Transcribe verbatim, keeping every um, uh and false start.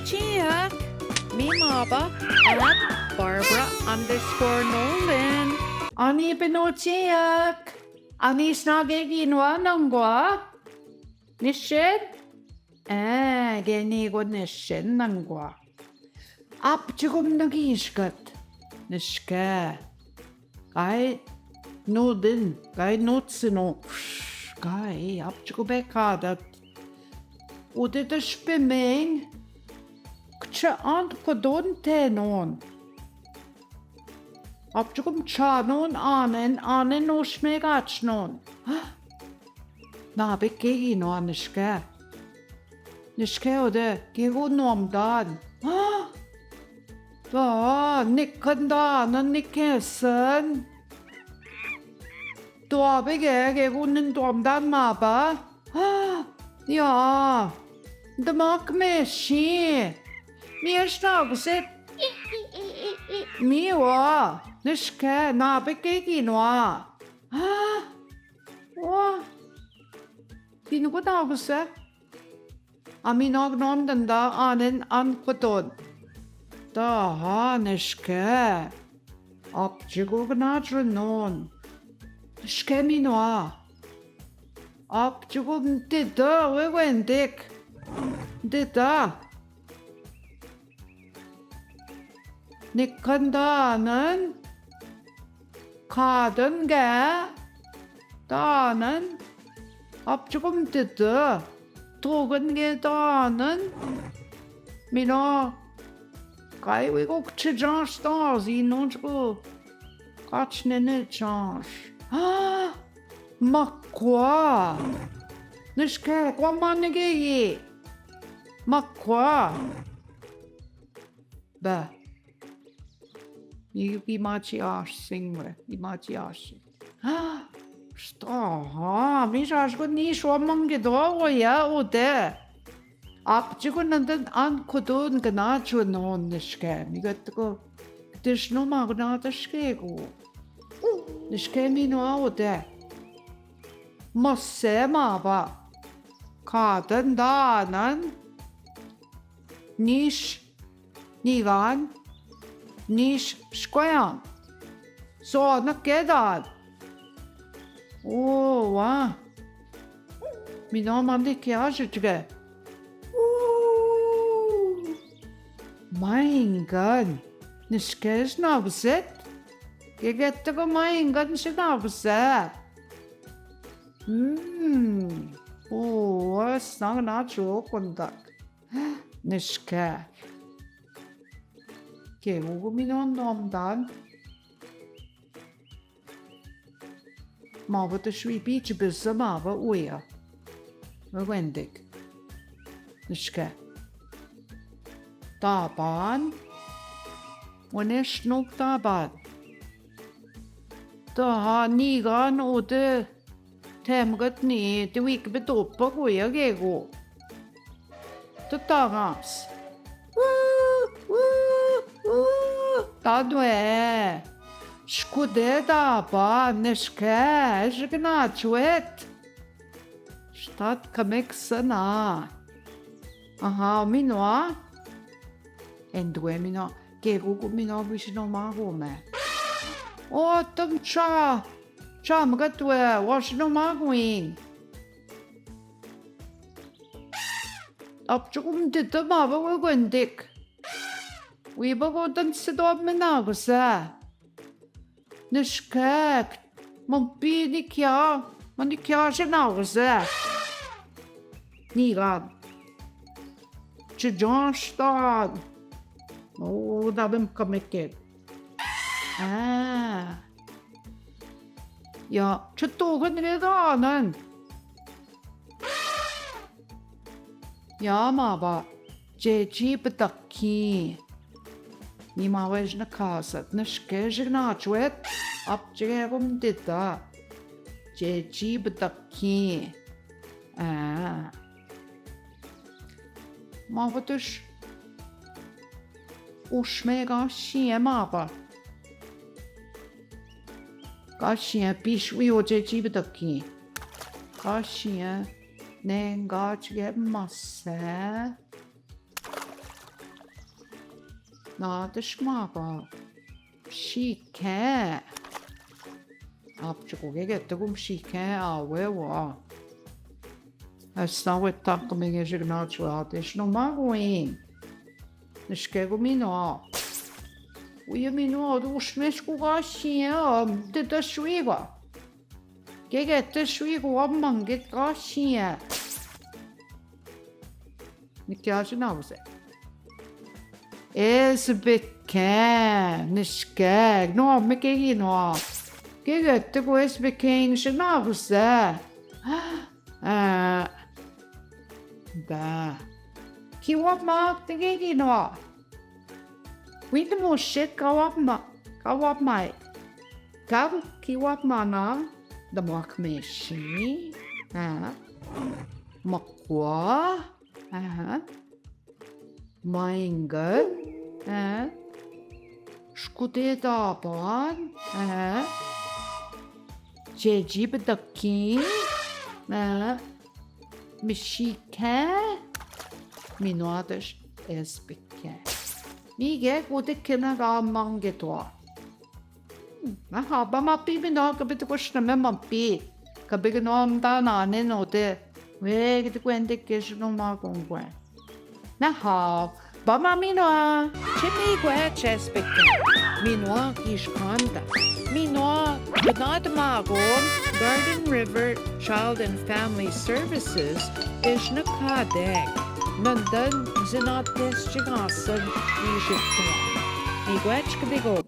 Chiak, mi maba at Barbara underscore Nolan. Ani peno chiak. Ani snage ginwa nangwa. Nishen? Eh, geni go nishen nangwa. Apchigum nagishkat. Nishke. Kai nudin, kai nutsinu. Kai apchigum bekadat. Ude de spimeng. Kcha ant kodon tenon. Apchigum chanon anen, anen ushme gachnon. Na be kegi no anishke. Nishke ode, kegu nomdan. Da, nikandan, nikesen. Dua be ge, kegu nin nomdan maba. Ja, de mak me shi. Mi eshna guse. Mi wa, nishke, na be kegi no. Wa. Kinu ko na guse. Ami nog nom danda anen an koton. Da ha nishke. Apchigo gna chunon. Nishke mi noa. Apchigo mtida we wendik. Mtida. Nikandanan. Kadan ge. Danan. Apchigo mtida. Togan ge danan. Mino. Kai we go kche jans da zi non chko. Kach ne ne jans. Ah, makwa. Nishke kwa man ge ye. Makwa. Ba. Ni ki machi ash sing we. Ni machi ash. Sta ha, mi shash ko ni shwa mangi do wo ya ode. Apchigo nandan an kudun gna chunon nishke. Mi gat ko tishno magna tashke go. Nishke mi no ode. Masse maba. Kadan danan. Nish Nigan, nish shkoyan. So na kedan. O wa. Mino mandi kya shitge. Maingan. Nishkej na bzet. Geget ko maingan shi na bzet. Hmm. O wa snag na chukondak. Nishke. Ke ugu mi non dom dan. Mava to shui pi chi besa mava uya. Wendik. Nishke. Taban. Wene shnuk taban. Taha nigan ode. Temgat ni te wik be topa ko ya gego. Te tagas. Wu, wu, wu. Tadwe. Shkude da ba nishke jigna chwet. Shtat kamek sana. Aha, minwa. Endwe minwa. Gego ku minwa bishino mago me. O, tum cha. Cham gatwe, washno magwing. Apchukum tita maba we gwendik. We bago tan sidop me nagse. Nishkek. Mampi ni kya, mani kya she nagse. Nigan. Chijon shtan. O, da bim kameke. Ah. Ya, chutu gandre da nan. Ya, maba. Jeji bdaki. Ni maba ejna kasat, nishke jigna chwet. Ap jige gum dita. Jeji bdaki. Ah. Maba tush. Ushme ga shie maba. Ga shie pish wi oje chi bdaki. Ga shie ne ga chige mase. ना तश माँ का। शीखे। आप चुकोगे कहते गुम शीखे आवे वा। ऐसा वे तक में ये जिगना चुआ ते शनो माँ गोई। निश्के गो मीनो। वो ये मीनो और उसमें इसको का शी है, ते तशवी का। के कहते शवी को अब मांगे का शी है। निक्या जना उसे। एस बिखे, निश्के, नो, मैं के की नो। के गत्ते को एस बिखे, निश्के ना उसे। आ, बा। कि वो माँ ते के की no. Win the most shit, go up my, go up my. Go, ki up my na. The mock me she. Ah. Makwa. Aha. Mainga. Aha. Shkute tapan. Aha. Jeji bedaki. Aha. Mishike. Minuatash espike. Mige kute kena ga mange toa. Aha, ba mapi mi no kabi to kush na me mapi. Kabi ke no amta na ne no te. We kite kuente kesh no ma kongwe. Na ha, ba mami no a. Chimi kwe chespike. Mi no a kish kanta. Mi no a gnat mago. Garden River Child and Family Services is na kadek. Nandan zinat test chigasan. Mi kwe chkdigo.